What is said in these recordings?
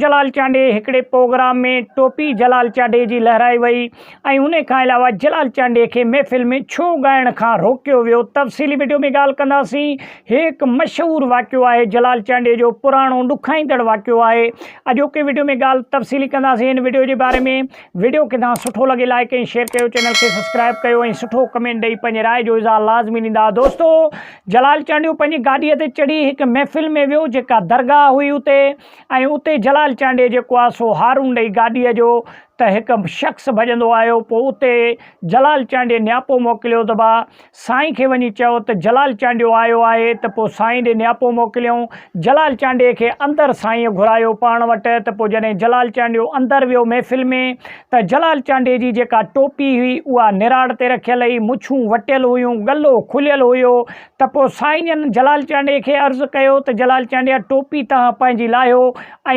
جلال چانڊيي هڪڙي پروگرام ۾ ٽوپي جلال چانڊيي جي لهرائي وئي ۽ انهي کان علاوه جلال چانڊيي کي محفل ۾ ڇو ڳائڻ کان روڪيو ويو تفصيلي وڊيو ۾ ڳالهه ڪنداسين هي هڪ مشهور واقعو آهي جلال چانڊيي جو پراڻو ڏکائيندڙ واقعو آهي اڄوڪي وڊيو ۾ ڳالهه تفصيلي ڪنداسين هن وڊيو جي باري ۾ وڊيو کي توهان سٺو لڳي لائڪ ۽ شيئر ڪيو چينل کي سبسڪرائب ڪيو ۽ سٺو ڪمينٽ ڏئي پنهنجي راء جو اظهار لازمي ڏيندا دوستو جلال چانڊيو پنهنجي گاڏي تي چڙهي هڪ محفل ۾ ويو جيڪا درگاهه هئي اتي ۽ اتي جلال چانڊيي جيڪو آ سو هارون ڏئي گاڏيء جو ته هڪ شخص ڀڄندو آيو پوء اتي جلال چانڊيي نياپو موڪليو ته با سائين کي وڃي چئو ته جلال چانڊيو آيو آهي ته پوء سائين ڏي نياپو موڪليائون جلال چانڊيي کي اندر سائينء گهرايو پاڻ وٽ ته پوء جڏهن جلال چانڊيو اندر ويو محفل ۾ ته جلال چانڊيي جي جيڪا ٽوپي هئي اها نراڙ تي رکيل هئي مڇون وٽيل هيون ڳلو کليل هيو ته پوء سائينجن جلال چانڊيي کي عرض ڪيو ته جلال چانڊيا ٽوپي توهان پنهنجي لاهيو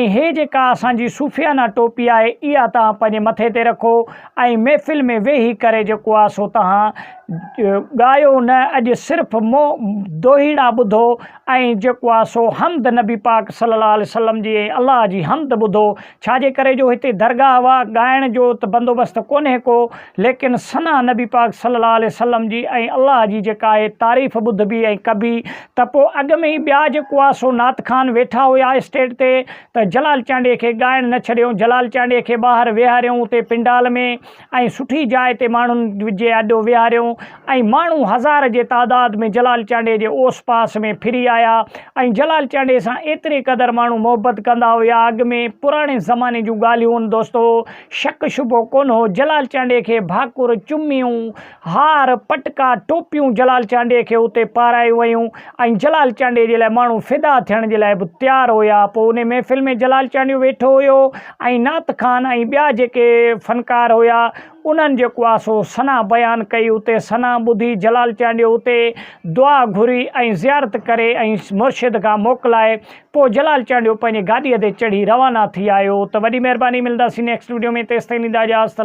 ۽ هي جيڪا اسان جي صوفيانه ٽوپي آهي اها توهان پنهنجي مٿي تي رکو ۽ محفل ۾ ويهي ڪري جيڪو آهي سو توهان ڳايو نه اڄ صرف مون دوهيڙا ٻڌو ۽ جيڪو آهي سو حمد نبي پاڪ صلي الله عليه وسلم جي ۽ الله جي حمد ٻڌو ڇا جي ڪري جو هتي درگاهه هئا ڳائڻ جو ته بندوبست ڪونهي ڪو ليڪن ثنا نبي پاڪ صلي الله عليه وسلم جي ۽ الله جي جيڪا آهي تعريف ٻڌبي ۽ ڪبي ته پوء اڳ ۾ ئي ٻيا جيڪو آهي سو نعت خوان ويٺا هيا اسٽيج تي ته جلال چانڊيي کي ڳائڻ نه ڇڏيائون جلال چانڊيي کي ٻاهر ويهاريائون اتي پنڊال ۾ ۽ سٺي جاء تي ماڻهن جي آڏو ويهاريائون ۽ ماڻهو هزار جي تعداد ۾ جلال چانڊيي جي اوس پاس ۾ ڦري آيا ۽ جلال چانڊيي سان ايتري قدر ماڻهو محبت ڪندا هيا اڳ ۾ پراڻي زماني جون ڳالهيون هن دوستو شڪ شبهو ڪونه هو جلال چانڊيي کي ڀاڪر چميون هار پٽڪا ٽوپيون جلال چانڊيي کي اتي پارايون ويون ۽ جلال چانڊيي جي لاء ماڻهو فدا ٿيڻ جي لاء به تيار هيا پوء انهي محفل ۾ جلال چانڊيو ويٺو هيو ۽ نعت خوان ۽ ٻيا جيڪي فنڪار هيا انهن جيڪو آ سو ثنا بيان ڪئي اتي ثنا ٻڌي جلال چانڊيو اتي دعا گهري ۽ زيارت ڪري ۽ مرشد کان موڪلائي پوء جلال چانڊيو پنهنجي گاڏيء تي چڙهي روانا ٿي آيو ته وڏي مهرباني ملنداسين نيڪسٽ وڊيو ۾ تيستائين ڏيندا اجازت.